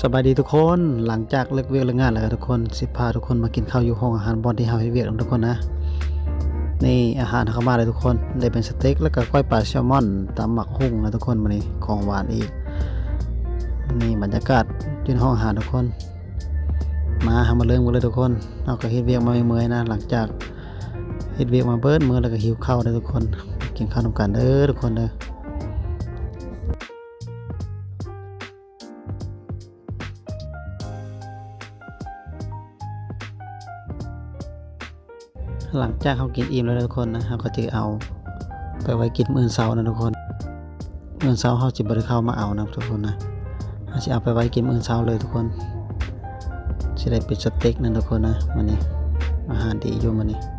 ສະບາຍດີທຸກຄົນ, ຫຼັງຈາກເລີກວຽກເລີກງານແລ້ວທຸກຄົນ ຊິພາທຸກຄົນມາກິນເຂົ້າຢູ່ຫ້ອງອາຫານບ່ອນທີ່ເຮົາເຮັດວຽກນຳທຸກຄົນນະ. ນີ້ອາຫານເຮົາມາແລ້ວທຸກຄົນ, ໄດ້ເປັນສະເຕັກ ແລ້ວກໍກ້ອຍປາແຊລມອນ ຕຳໝາກຫຸ່ງນະທຸກຄົນ. ມື້ນີ້ຂອງຫວານອີກ. ນີ້ບັນຍາກາດຢູ່ໃນຫ້ອງອາຫານທຸກຄົນ. ມາ ເຮົາມາເລີ່ມກັນເລີຍທຸກຄົນ. ເຮົາກໍເຮັດວຽກມາເມື່ອຍໆນະ, ຫຼັງຈາກເຮັດວຽກມາເບິດມື້ແລ້ວກໍຫິວເຂົ້າເດີທຸກຄົນ. ກິນເຂົ້ານຳກັນເດີທຸກຄົນເດີ. ຫຼັງຈາກເຮົາກິນອີ່ມແລ້ວນະທຸກຄົນນະ, ເຮົາກໍຈະເອົາໄປໄວ້ກິນມື້ອື່ນເຊົ້ານະທຸກຄົນ. ມື້ອື່ນເຊົ້າເຮົາຊິບໍ່ໄດ້ເຂົ້າມາເອົານະທຸກຄົນນະ, ເຮົາຊິເອົາໄປໄວ້ກິນມື້ອື່ນເຊົ້າເລີຍທຸກຄົນ. ຊິໄດ້ເປັນສະເຕັກນະທຸກຄົນນະ. ມື້ນີ້ອາຫານດີຢູ່ມື້ນີ້.